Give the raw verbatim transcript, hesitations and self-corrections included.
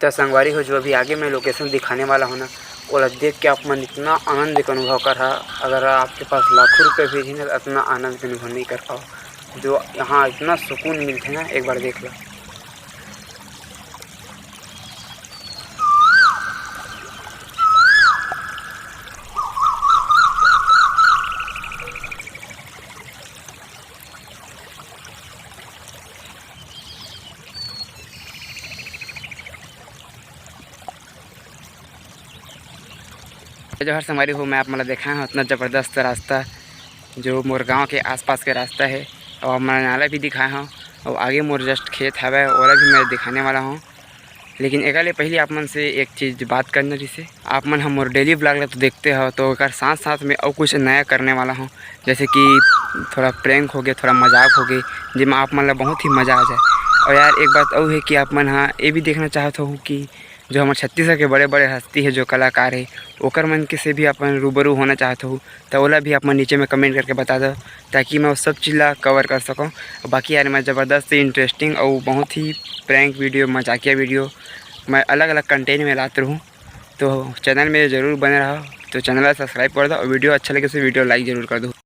तो संगवारी हो, जो अभी आगे मैं location दिखाने वाला हूँ ना, ओला देख के आप मन इतना आनंद के अनुभव करहा, अगर आपके पास लाखों रुपये भी रही ना, तो इतना आनंद के अनुभव नहीं कर पाओ, जो यहाँ इतना सुकून मिलथे ना, एक बार देख लो। जोहार संगवारी हो, मैं आप मन ला देखाए हव इतना जबरदस्त रास्ता, जो मोर गांव के आसपास के रास्ता हे। अउ आप मन ला नाला भी दिखाए हव, अउ आगे मोर just खेत हवय, ओला भी मैं दिखाने वाला हूँ। लेकिन एकर ले पहले आप मन से एक चीज बात करना, जैसे आप मन ह मोर daily vlog ला तो देखते हव, तो एकर साथ साथ में अउ कुछ नया करने वाला हूँ, जैसे कि थोड़ा prank हो गया, थोड़ा मजाक हो गई, जेमा आप मन ला बहुत ही मजा आ जाए। और यार, एक बात और है कि आप मन ह ये भी देखना चाहत हो कि जो हमर छत्तीसगढ़ के बड़े-बड़े हस्ती हे, जो कलाकार हे, ओकर मन के से भी अपन रूबरू होना चाहत हो, त ओला भी आप मन नीचे में comment करके बता दो, ताकि मैं वो सब चीज ला cover कर सकूँ। बाकी यार, मैं जबरदस्त interesting अउ बहुत ही prank video, मजाकिया video मैं अलग-अलग content में लात रहूँ, तो channel में जरूर बने रहो। तो channel ला subscribe कर दो और video अच्छा लगे तो video like जरूर कर दो।